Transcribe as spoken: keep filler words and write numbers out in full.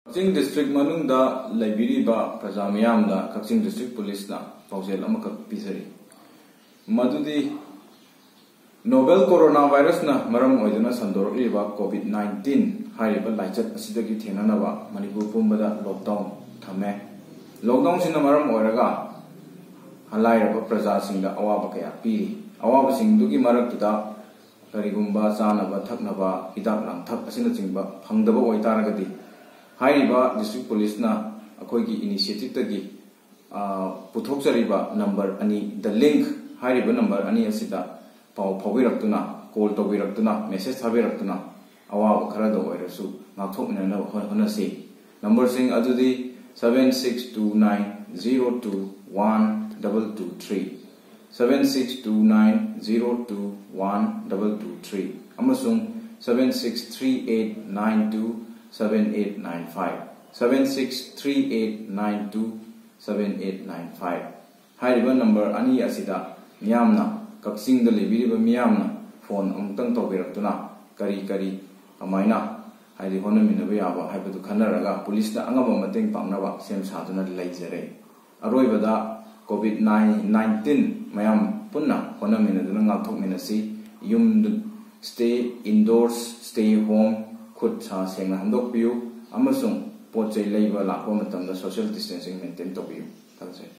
ꯀꯛꯆꯤꯡ district ꯃꯅꯨꯡꯗ ꯂꯩꯕꯤꯔꯤꯕ ꯄ꯭ꯔꯖꯥ ꯃꯤꯌꯥꯝꯗ ꯀꯛꯆꯤꯡ ꯗꯤꯁꯇ꯭ꯔꯤꯛ ꯄꯨꯂꯤꯁꯅ ꯄꯥꯎꯖꯦꯜ ꯑꯃꯈꯛ ꯄꯤꯖꯔꯤ꯫ ꯃꯗꯨꯗꯤ ꯅꯣꯚꯦꯜ ꯀꯣꯔꯣꯅꯥ ꯚꯥꯏꯔꯁꯅ ꯃꯔꯝ ꯑꯣꯏꯗꯨꯅ ꯁꯟꯗꯣꯔꯛꯂꯤꯕ ꯀꯣꯚꯤꯗ ꯅꯥꯏꯟꯇꯤꯟ ꯍꯥꯏꯔꯤꯕ ꯂꯥꯏꯆꯠ ꯑꯁꯤꯗꯒꯤ ꯊꯦꯡꯅꯅꯕ ꯃꯅꯤꯄꯨꯔ ꯄꯨꯝꯕꯗ ꯂꯣꯛꯗꯥꯎꯟ ꯊꯝꯃꯦ꯫ ꯂꯣꯛꯗꯥꯎꯟꯁꯤꯅ ꯃꯔꯝ ꯑꯣꯏꯔꯒ ꯂꯥꯏꯔꯕ ꯄ꯭ꯔꯖꯥꯁꯤꯡꯗ ꯑꯋꯥꯕ ꯀꯌꯥ ꯄꯤꯔꯤ꯫ ꯑꯋꯥꯕꯁꯤꯡꯗꯨꯒꯤ ꯃꯔꯛꯇꯨꯗ ꯀꯔꯤꯒꯨꯝꯕ ꯆꯥꯅꯕ ꯊꯛꯅꯕ, ꯍꯤꯗꯥꯛ ꯂꯥꯡꯊꯛ ꯑꯁꯤꯅꯆꯤꯡꯕ ꯐꯪꯗꯕ ꯑꯣꯏꯇꯥꯔꯒꯗꯤ, ꯍꯥꯏꯔꯤꯕ ꯗꯤꯁꯇ꯭ꯔꯤꯛ ꯄꯨꯂꯤꯁꯅ ꯑꯩꯈꯣꯏꯒꯤ ꯏꯅꯤꯁꯤꯌꯦꯇꯤꯞꯇꯒꯤ, ꯑ, ꯄꯨꯊꯣꯛꯆꯔꯤꯕ ꯅꯝꯕꯔ ꯑꯅꯤ, ꯗ ꯂꯤꯡꯛ ꯍꯥꯏꯔꯤꯕ ꯅꯝꯕꯔ ꯑꯅꯤ ꯑꯁꯤꯗ ꯄꯥꯎ ꯐꯥꯎꯕꯤꯔꯛꯇꯨꯅ, ꯀꯣꯜ ꯇꯧꯕꯤꯔꯛꯇꯨꯅ, ꯃꯦꯁꯦꯖ ꯊꯥꯕꯤꯔꯛꯇꯨꯅ ꯑꯋꯥꯕ ꯈꯔꯗ ꯑꯣꯏꯔꯁꯨ ꯉꯥꯛꯊꯣꯛꯃꯤꯟꯅꯅꯕ ꯍꯣꯠ-, ꯍꯣꯠꯅꯁꯤ꯫ ꯅꯝꯕꯔꯁꯤꯡ ꯑꯗꯨꯗꯤ seven six two nine zero two one double two three, seven six two nine zero two one double two three ꯑꯃꯁꯨꯡ seven six three eight nine two seven eight nine five, seven six three eight nine two seven eight nine five꯫ ꯍꯥꯏꯔꯤꯕ number ꯑꯅꯤ ꯑꯁꯤꯗ ꯃꯤꯌꯥꯝꯅ, ꯀꯛꯆꯤꯡꯗ ꯂꯩꯕꯤꯔꯤꯕ ꯃꯤꯌꯥꯝꯅ phone ꯑꯃꯨꯛꯇꯪ ꯇꯧꯕꯤꯔꯛꯇꯨꯅ ꯀꯔꯤ ꯀꯔꯤ ꯀꯃꯥꯏꯅ, ꯍꯥꯏꯗꯤ, ꯍꯣꯠꯅꯃꯤꯟꯅꯕ ꯌꯥꯕ ꯍꯥꯏꯕꯗꯨ ꯈꯟꯅꯔꯒ ꯄꯨꯂꯤꯁꯅ ꯑꯉꯝꯕ ꯃꯇꯦꯡ ꯄꯥꯡꯅꯕ ꯁꯦꯝ ꯁꯥꯗꯨꯅ ꯂꯩꯖꯔꯦ꯫ ꯑꯔꯣꯏꯕꯗ, ꯀꯣꯚꯤꯗ ꯅꯥꯏꯟꯇꯤꯟ ꯃꯌꯥꯝ ꯄꯨꯟꯅ ꯍꯣꯠꯅꯃꯤꯟꯅꯗꯨꯅ ꯉꯥꯛꯊꯣꯛꯃꯤꯟꯅꯁꯤ꯫ ꯌꯨꯝꯗ stay indoors, stay home, ꯈꯨꯠ ꯁꯥ ꯁꯦꯡꯅ ꯍꯥꯝꯗꯣꯛꯄꯤꯌꯨ ꯑꯃꯁꯨꯡ ꯄꯣꯠ ꯆꯩ ꯂꯩꯕ ꯂꯥꯛꯄ ꯃꯇꯝꯗ social distancing maintain ꯇꯧꯕꯤꯌꯨ꯫ ꯊꯥꯒꯠꯆꯔꯤ꯫